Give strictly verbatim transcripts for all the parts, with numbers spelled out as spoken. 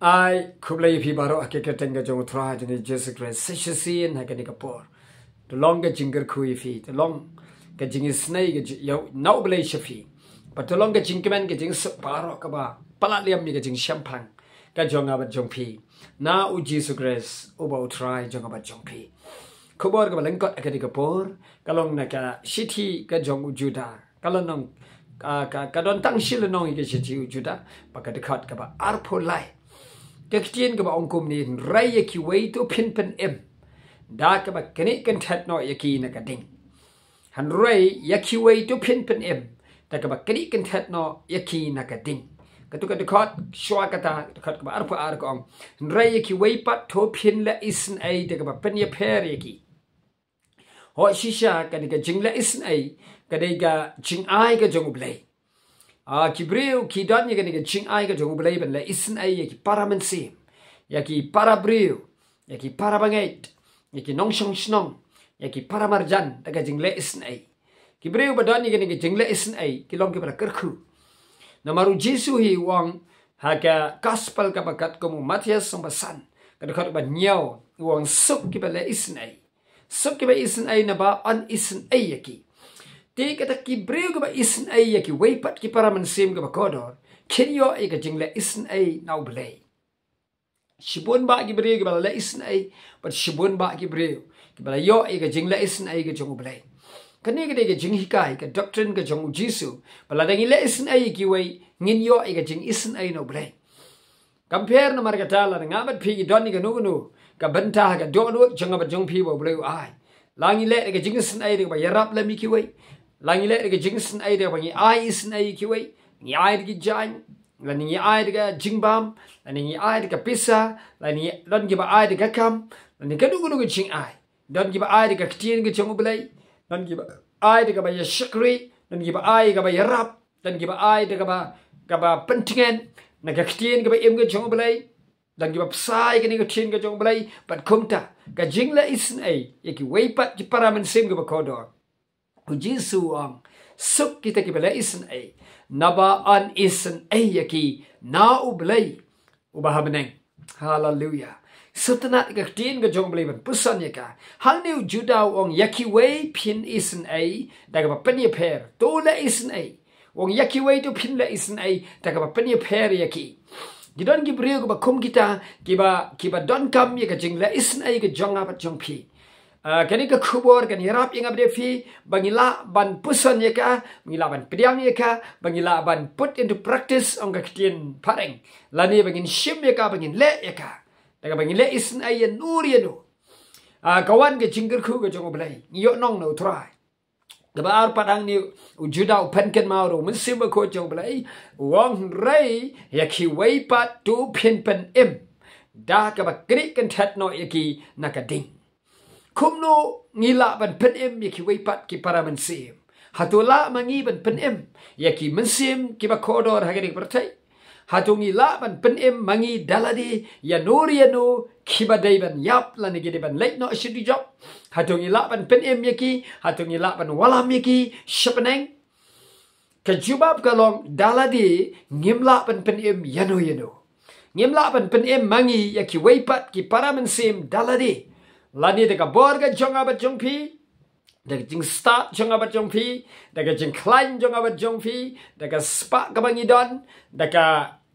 Ai khublei ïa phi baroh ha ka kyrteng ka jong U Trai jong ngi Jisu Khrist. Sa shisien ha kane ka por, to long ka jingkyrkhu ïa phi, to long ka jingisynei ka ji-, ïa, na U Blei sha phi. Bad to long ka jingkmen ka jingsuk baroh kaba palat liam ïa ka jingshemphang ka jong nga bad jong phi, na U Jisu Khrist uba U Trai jong nga bad jong phi. Khubor kaba lyngkot ha kane ka por ka long na ka shithi ka jong u Judah. Ka lynnong, ka, ka, ka don tang shi lynnong ïa ka shithi u Judah, bad ka dkhot kaba arphew lai. Ka ktien kaba ong kumne: Hynrei ïa kiwei to phin pynim da kaba knieh kynthet noh ïa ki na ka ding. Hynrei ïa kiwei to phin pynim da kaba knieh kynthet noh ïa ki na ka ding. Kato ka dkhot shuwa kata, dkhot kaba arphew ar ka ong: Hynrei ïa kiwei pat to phin leh isynei da kaba pynïapher ïa ki. Hooid shisha, kane ka jingleh isynei ka dei ka jingai ka jong U Blei. Ah, ki briew ki don ïa kane ka jingai ka jong U Blei ban leh isynei ïa ki para mynsiem, ïa ki para briew, ïa ki para bangeit, ïa ki nongshong shnong, ïa ki para marjan, da ka jingleh isynei. Ki briew ba don ïa kane ka jingleh isynei ki long kiba la kyrkhu. Namar U Jisu hi u ong ha ka gospel kaba katkum u Mathaios lynnong ba san, ka dkhot ba hynñiew, u ong: Suk kiba leh isynei, suk kiba isynei, naba yn isynei ïa ki. Te kata ki briew kiba isynei ïa kiwei pat ki para mynsiem kiba kordor kin ïoh ïa ka jingleh isynei na U Blei. Shibun bah ki briew kiba la leh isynei, bad shibun bah ki briew kiba la ïoh ïa ka jingleh isynei ka jong U Blei. Kane ka dei ka jinghikai, ka doctrine ka jong U Jisu, ba lada ngi leh isynei ïa kiwei, ngin ïoh ïa ka jingisynei na U Blei. Kam pher namar kata, lada nga bad phi ngi don ïa kano kano ka bynta ha ka dohnud jong nga bad jong phi ba U Blei u ai, la ngi leh da ka jingisynei da kaba ïarap lem ïa kiwei, la ngi leh da ka jingisynei da kaba ngi ai isynei ïa kiwei, ngi ai da ki jaiñ, lane ngi ai da ka jingbam, lane ngi ai da ka pisa, lane ngi don kiba ai da ka kam, lane kano kano ka jingai. Don kiba ai da ka ktien ka jong U Blei, don kiba ai da kaba ïa shakri, don kiba ai kaba ïarap, don kiba ai da kaba, kaba pyntngen na ka ktien kaba im ka jong U Blei, don kiba bsa ïa kane ka ktien ka jong U Blei. Bad kumta, ka jingleh isynei ïa kiwei pat ki para mynsiem kiba kordor, U Jisu u ong: Suk kita kiba leh isynei, naba yn isynei ïa ki na U Blei uba ha bneng. Haleluia. Sngewtynnat ïa ka ktien ka jong U Blei ban puson ïa ka. Hangne u Judah u ong: Ïa kiwei phin isynei da kaba pynïapher, to leh isynei. U ong: Ïa kiwei to phin leh isynei da kaba pynïapher ïa ki. Ki don ki briew kiba kum kita, kiba, kiba donkam ïa ka jingleh isynei ka jong nga bad jong phi. Ah, kane ka khubor kan ïarap ïa nga bad ïa phi ba ngi lah ban puson ïa ka, ba ngi lah ban pdiang ïa ka, ba ngi lah ban put into practice, ong ka ktien phareng, lane ba ngin shim ïa ka, ba ngin leh ïa ka, da kaba ngin leh isynei ïano ïano. Ah, ka wan ka jingkyrkhu ka jong U Blei, ngi ïoh nong na U Trai. Kaba ar pat hangne u Judah u pynkynmaw ruh, u Mynsiem Bakhuid jong U Blei u ong: Hynrei ïa kiwei pat to phin pynim da kaba knieh kynthet noh ïa ki na ka ding. Kumno ngi lah ban pynim ïa kiwei pat ki para mynsiem? Hato lah ma ngi ban pynim ïa ki mynsiem kiba kordor ha kane ka pyrthei? Hato ngi lah ban pynim ma ngi da lade ïano ïano kiba dei ban ïap lane ki dei ban leit noh sha dujok? Hato ngi lah ban pynim ïa ki? Hato ngi lah ban wallam ïa ki sha bneng? Ka jubab ka long, da lade ngim lah ban pynim ïano ïano. Ngim lah ban pynim ma ngi ïa kiwei pat ki para mynsiem da lade, lane da ka bor ka jong nga bad jong phi, da ka jingstad jong nga bad jong phi, da ka jingkhlaiñ jong nga bad jong phi, da ka spah kaba ngi don, da ka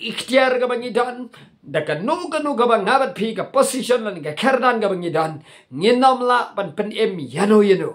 iktiar kaba ngi don, da kano kano kaba nga bad phi, ka position lane ka kyrdan kaba ngi don, ngin ym lah ban pynim ïano ïano.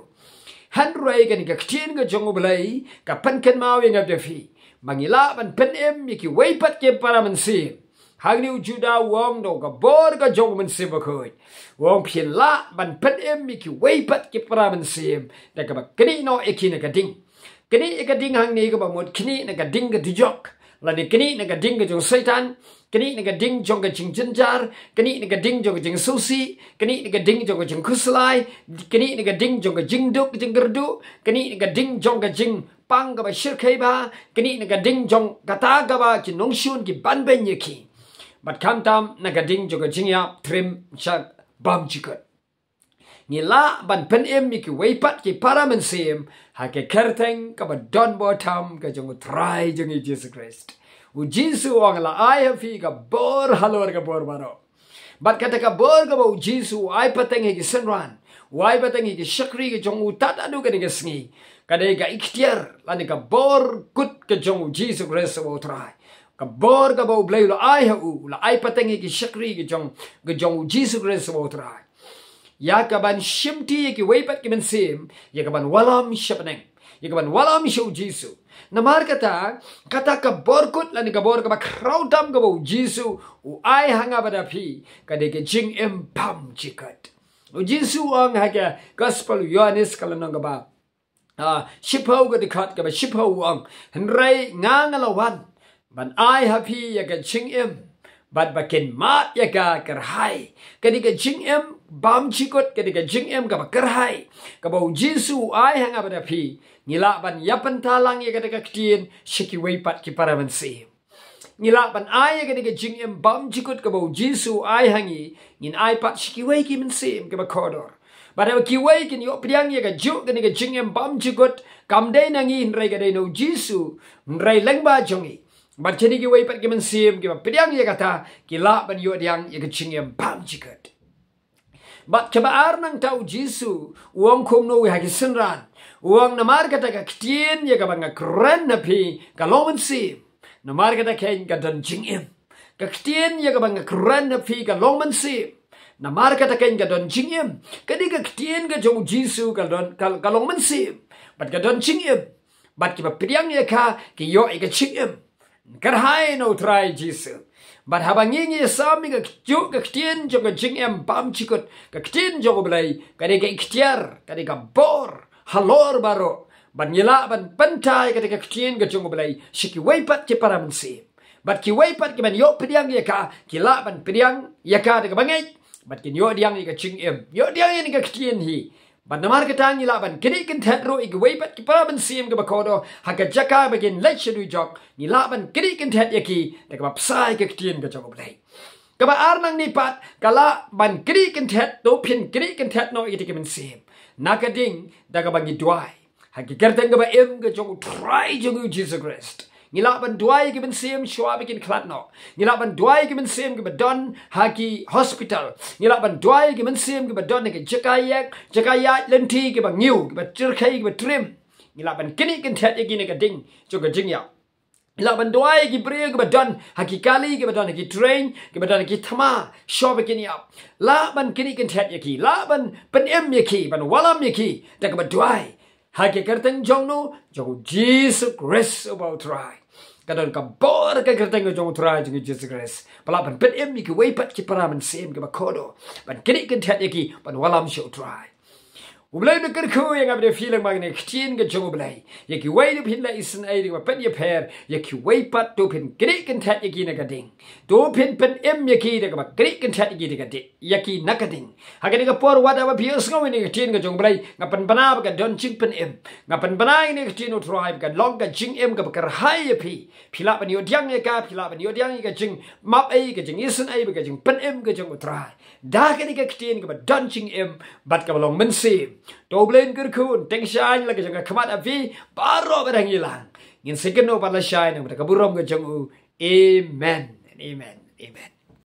Hynrei kane ka ktien ka jong U Blei ka pynkynmaw ïa nga bad ïa phi ba ngi lah ban pynim ïa kiwei pat ki para mynsiem. Hangne u Judah u ong da ka bor ka jong u Mynsiem Bakhuid, u ong: Phin lah ban pynim ïa kiwei pat ki para mynsiem da kaba knieh noh ïa ki na ka ding. Knieh ïa ka ding hangne kaba mut knieh na ka ding ka dujok, lane knieh na ka ding ka jong Soitan, knieh na ka ding jong ka jingjynjar, knieh na ka ding jong ka jingsngewsih, knieh na ka ding jong ka jingkhuslai, knieh na ka ding jong ka jingduk jingkyrduh, knieh na ka ding jong ka jingpang kaba shyrkhei bha, knieh na ka ding jong kata kaba ki nongshun ki banbeiñ ïa ki, bad khamtam na ka ding jong ka jingïap triem shah bymjukut. Ngi lah ban pynim ïa kiwei pat ki para mynsiem ha ka kyrteng kaba don bor tam ka jong U Trai jong ngi Jisu Khrist. U Jisu u ong la ai ha phi ka bor halor ka bor baroh. Bad kata ka bor kaba u Jisu u ai pateng ïa ki synran, u ai pateng ïa ki shakri ka jong u tad haduh kane ka sngi, ka dei ka iktiar lane ka bor kut ka jong u Jisu Khrist uba u Trai. Ka bor kaba U Blei u la ai ha u, u la ai pateng ïa ki shakri ka jong, ka jong u Jisu Khrist uba u Trai. Ïa kaban shimti ïa kiwei pat ki mynsiem, ïa kaban wallam sha bneng, ïa kaban wallam sha u Jisu. Namar kata, kata ka bor kut lane ka bor kaba khraw tam kaba u Jisu u ai ha nga bad ha phi, ka dei ka jingim bymjukut. U Jisu u ong ha ka Gospel u Ïoannis ka lynnong kaba, ah, shiphew ka dkhot kaba shiphew u ong, hynrei nga nga la wan ban ai ha phi ïa ka jingim, bad ba kin mad ïa ka kyrhai. Ka dei ka jingim bymjukut, ka dei ka jingim kaba kyrhai, kaba u Jisu u ai ha nga bad ha phi. Ngi lah ban ïa bynta lang ïa kata ka ktien sha kiwei pat ki para mynsiem. Ngi lah ban ai ïa kane ka jingim bymjukut kaba u Jisu u ai ha ngi, ngin ai pat sha kiwei ki mynsiem kiba kordor. Bad haba kiwei kin ïoh pdiang ïa kajuh kane ka jingim bymjukut, kam dei na ngi hynrei ka dei na u Jisu, hynrei lyngba jong ngi. Bad kine kiwei pat ki mynsiem kiba pdiang ïa kata, ki lah ban ïoh pdiang ïa ka jingim bymjukut. Bad kaba ar nangta u Jisu u ong kumno ha ki synran? U ong namar kata ka ktien ïa kaba nga kren ha phi ka long mynsiem. Namar kata keiñ ka don jingim. Ka ktien ïa kaba nga kren ha phi ka long mynsiem. Namar kata keiñ ka don jingim. Ka dei ka ktien ka jong u Jisu ka don, ka, ka long mynsiem. Bad ka don jingim. Bad kiba pdiang ïa ka ki ïoh ïa ka jingim. Kyrhai na u Trai Jisu. Bad haba ngi ngi ïasam ïa kajuh ka ktien jong ka jingim bymjukut, ka ktien jong U Blei, ka dei ka iktiar, ka dei ka bor halor baroh. Bad ngi lah ban bynta ïa kata ka ktien ka jong U Blei sha kiwei pat ki para mynsiem. Bad kiwei pat kiban ïoh pdiang ïa ka, ki lah ban pdiang ïa ka da kaba ngeit. Bad kin ïoh pdiang ïa ka jingim, ïoh pdiang ïa ka ktien hi. Bad namar kata ngi lah ban knieh kynthet ruh ïa kiwei pat ki para mynsiem kiba kordor ha ka jaka ba kin leit sha dujok, ngi lah ban knieh kynthet ïa ki da kaba bsa ïa ka ktien ka jong U Blei. Kaba ar nangne pat, ka lah ban knieh kynthet, to phin knieh kynthet noh ïa kita ki mynsiem na ka ding da kaba ngi duwai ha ki kyrteng kaba im ka jong u Trai jong ngi u Jisu Khrist. Ngi lah ban duwai ïa ki mynsiem shuwa ba kin khlad noh. Ngi lah ban duwai ïa ki mynsiem kiba don ha ki hospital. Ngi lah ban duwai ïa ki mynsiem kiba don ha ki jaka ïaid, jaka ïaid lynti kiba ngiew, kiba tyrkhei, kiba trim. Ngi lah ban knieh kynthet ïa ki na ka ding jong ka jingïap. Ngi lah ban duwai ïa ki briew kiba don ha ki kali, kiba don ha ki train, kiba don ha ki thma, shuwa ba kin ïap. Lah ban knieh kynthet ïa ki, lah ban pynim ïa ki, ban wallam ïa ki da kaba duwai ha ka kyrteng jong u, jong u Jisu Khrist uba u Trai. Ka don ka bor ha ka kyrteng jong u Trai jong u Jisu Khrist ba lah ban pynim ïa kiwei pat ki para mynsiem kiba kordor, ban knieh kynthet ïa ki, ban wallam sha u Trai. U Blei un kyrkhu ïa nga bad ïa phi lyngba kane ka ktien ka jong U Blei. Ïa kiwei to phin leh isynei da kaba pynïapher, ïa kiwei pat to phin knieh kynthet ïa ki na ka ding. To phin pynim ïa ki da kaba knieh kynthet ïa ki da ka ding, ïa ki na ka ding. Ha kane ka por wat haba phi ïohsngew ïa kane ka ktien ka jong U Blei, nga pynbna ba ka don jingpynim. Nga pynbna ïa kane ka ktien u Trai ba ka long ka jingim kaba kyrhai ïa phi. Phi lah ban ïoh pdiang ïa ka, phi lah ban ïoh pdiang ïa ka jingmap ei, ka jingisynei bad ka jingpynim ka jong u Trai da kane ka ktien kaba don jingim bad kaba long mynsiem. To U Blei un kyrkhu, un teng shaiñ la ka jong ka khmat ha phi baroh ba dang ïalang. Ngin sa ïakynduh pat lashai na ka bynta ka burom ka jong u. Amen. Amen. Amen.